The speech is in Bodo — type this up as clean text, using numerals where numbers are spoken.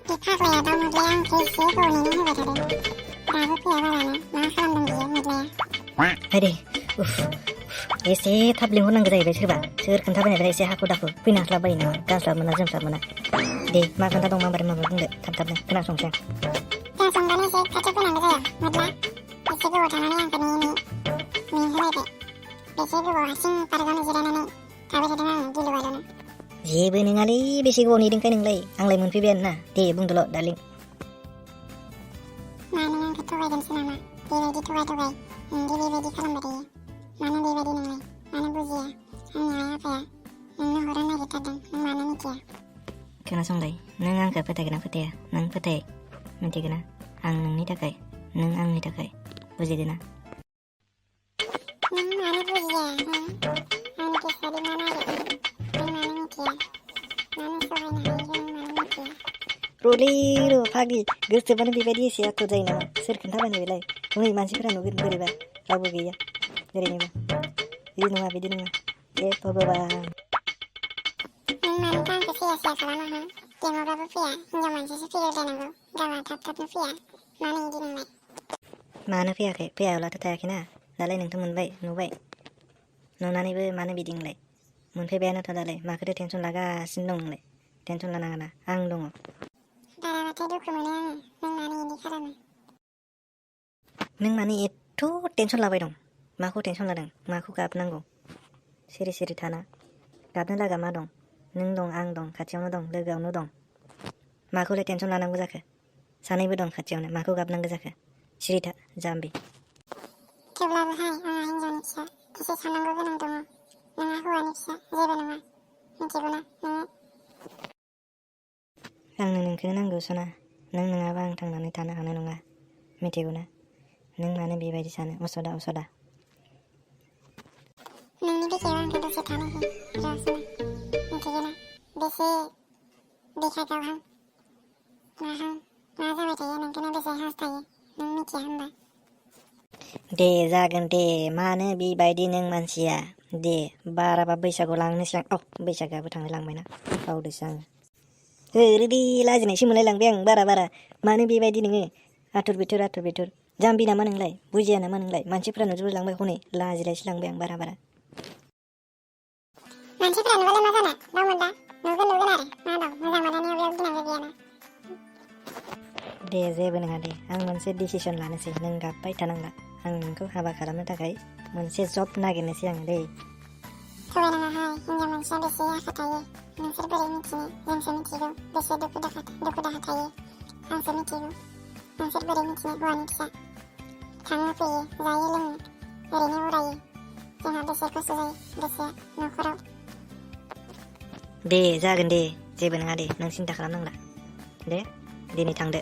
빅하고야 너무 레앙 제시고는 해버려요. 나도 피해가라네. 나 사람들 위해 못래. Hadi, ese tabling hunang gazai bai sirba, sir kan tabane bai ese haku daku, pina slabai na, kan slab mana jam slab mana. De, ma kan tadong ma bare ma bung de, tab kena song sang. 자, 정관에 제 가족은 안 그래요. 몰라? 미치고 당하는 양 그니 해외대. 미치고 하신 빠르가는 지라나는 다비시드는 길로 가려는. Jebu ning ali besigo ni ding kai ning lai, ang lai mun pi ben na, de bung dolo darling. 나는 그토가 demsina마. 디베디 토가 디베디 사람들이. 나는 디베디 능래. 나는 부지야. 아니야 앞에야. 너는 호랑나게 타던 너 많은 이기야. Kena song lai, nang ang ka pete kena pete, nang pete. Nanti kena, ang nang ni takai, nang ang ni takai. Buji dina. 너 많은 부지야. 응? 나는 비싸리 많아리. 너 많은 이기야. 나는 소리나 이기는 많은 이기야. Roli ro pagi, gerse bana bi bedi sia ko jaina, sir kan tabane bilai. Ngai mansi kra no gir gari ba, rabu giya. Gari ni ba. Bidi nunga. E pobo ba. 많은 땅그 피야 가라마 한. 게모가부 피야. 인정만 지수 피를 되는 거. 가와 답답는 피야. 많은 이기는 말. Mana pia ke, pia la tata kina. Dalai nang temun bai, no bai. No nani be mana biding lai. Mun pe bena ta dalai, ma kede tension laga sindong lai. Tension la nangana, ang dong. 나라가 대두크면은 능 많이 인디 사람은. Nang mani itu tension la bai dong. Ma ko tension la dang, ma ko kap nang go. Siri thana. Kap na laga ma dong. Nang dong ang dong, khachiao no dong, legao no dong. Ma ko le tension la nang go jake. Sanai be dong khachiao ne, ma ko kap nang go jake. Siri tha, jambi. 개블라브 하이 인정이 피야. 다시 사는 거 그는 동어. 능아 후안이 피야. 예배 능아. 인기구나. 능. Ang nang kena nang go sana. Nang abang tang nani thana hana nunga. Mitigo na. Nang mana bi bai di sana. Osoda. 능이 비기왕 그 도시 타는 히. 이러스나. 인기구나. 비시. 비가가우 항. 나항. 나자외 대예는 그는 비시 하스타이. 능 미키 한바. De zagan de mana bi bai di nang mansia. De bara ba बैसागु लांनो सिगां बैसागुआबो थांलाय लांबाय ना बावदोसो आङो ओरैदि लाजिनायसो मोनलाय लांबाय आं बारा मानो बेबायदि नोङो आथुर बिथुर जाम्बि नामा नोंलाय बुजिया नामा नोंलाय मानसिफ्रा नुजोबलाय लांबाय हनै लाजिलायसो लांबाय आं बारा मानसिफ्रा नुबालाय मा जानो दं मोनदा नुगोन आरो मा दं मोजां मोननायाव बेयाव गिनांगौ गैयाना दे जेबो नङा दे आं मोनसे डिसिसन लानोसै नों गाबबाय थानांला आं नोंखौ हाबा खालामनो थाखाय मोनसे जब नागिरनोसै आं दै थगायनाङाहाय हिनजाव मानसिया बेसे आखा थायो नोंसोर बोरै मिथिनो जोंसो मिथिगौ बेसे दुखु दाहा थायो आंसो मिथिगौ नोंसोर बोरै मिथिनो हौवानि फिसा थाङो फैयो जायो लोङो ओरैनो उरायो जोंहा बेसे खस्थ' जायो बेसे न'खराव दे जागोन दे जेबो नङा दे नों सिन्था खालामनांला दे दिनै थांदो